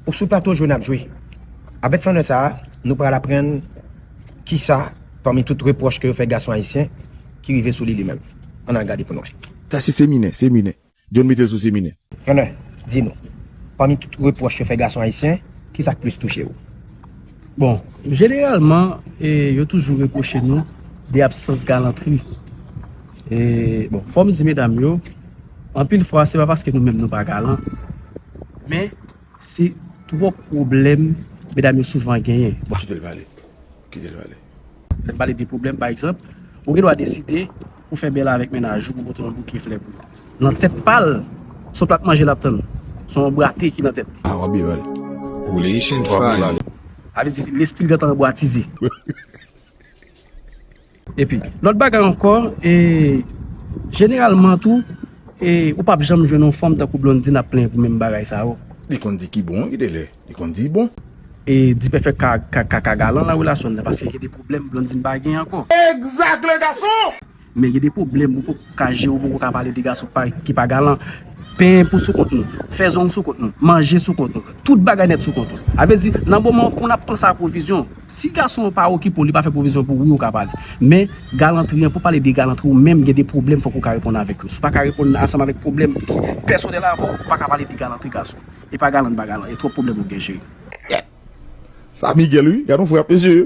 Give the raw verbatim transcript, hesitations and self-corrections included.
Ou sou plato jwe n ap jwe. Avèk flannè sa a, nou pral aprann kisa, pami tout repwòch ke yo fè gason ayisyen, ki rive sou li li menm. Ann al gade pou n wè. Sa se seminè, seminè. John mete l sou seminè. Flannè, di nou, pami tout repwòch yo fè gason ayisyen, kisa k plis touche w? Bon, jeneralman, e, yo toujou repwoche nou de absans galantri. E, bon, fò m di medam yo, anpil fwa, se pa paske nou menm nou pa galan, men se twòp pwoblèm medam yo souvan genyen. Kite l pale. Kite l pale. Lè n pale de pwoblèm, pa egzanp, ou gen dwa deside pou fè bèl avèk mennaj ou, pou pote yon bouke flè pou li. Nan tèt pa l, se yon plat manje l ap tann. Se yon bwate ki nan tèt li. Ah, w ap byen pale. Relation fire. Sa vle di, lespri l gentan anbwatize. Epi, lòt bagay ankò, e, jeneralman tou, e, ou p ap janm jwenn yon fanm tankou Blondine ap plenyen pou menm bagay sa yo. Li konn di ki bon, ki de lè. Li konn di bon. E, Dipèfèk ka, ka, ka, ka galan nan relasyon nan, paske gen de pwoblèm Blondine pa gen ankò. Exact, le garçon! Men gen de pwoblèm ou poko ka jere, ou poko ka pale de gason pa, ki pa galan. Penyen pou sou kont nou, fè zong sou kont nou, manje sou kont nou, tout bagay nèt sou kont nou. A vle di, nan moman pou n ap panse a pwovizyon, si gason an pa okipe w, li pa fè pwovizyon pou ou, wi, ou ka pale. Men, galantri an, pou pale de galantri, ou menm gen de pwoblèm, fòk ou ka reponn avèk yo. Si w pa ka reponn ansanm avèk pwoblèm ki pèsonèl avè w, ou pa ka pale de galantri gason. E pa galan, pa galan, e twòp pwoblèm ou gen jere. Sa Miguel, wi, gade yon frap, mesye.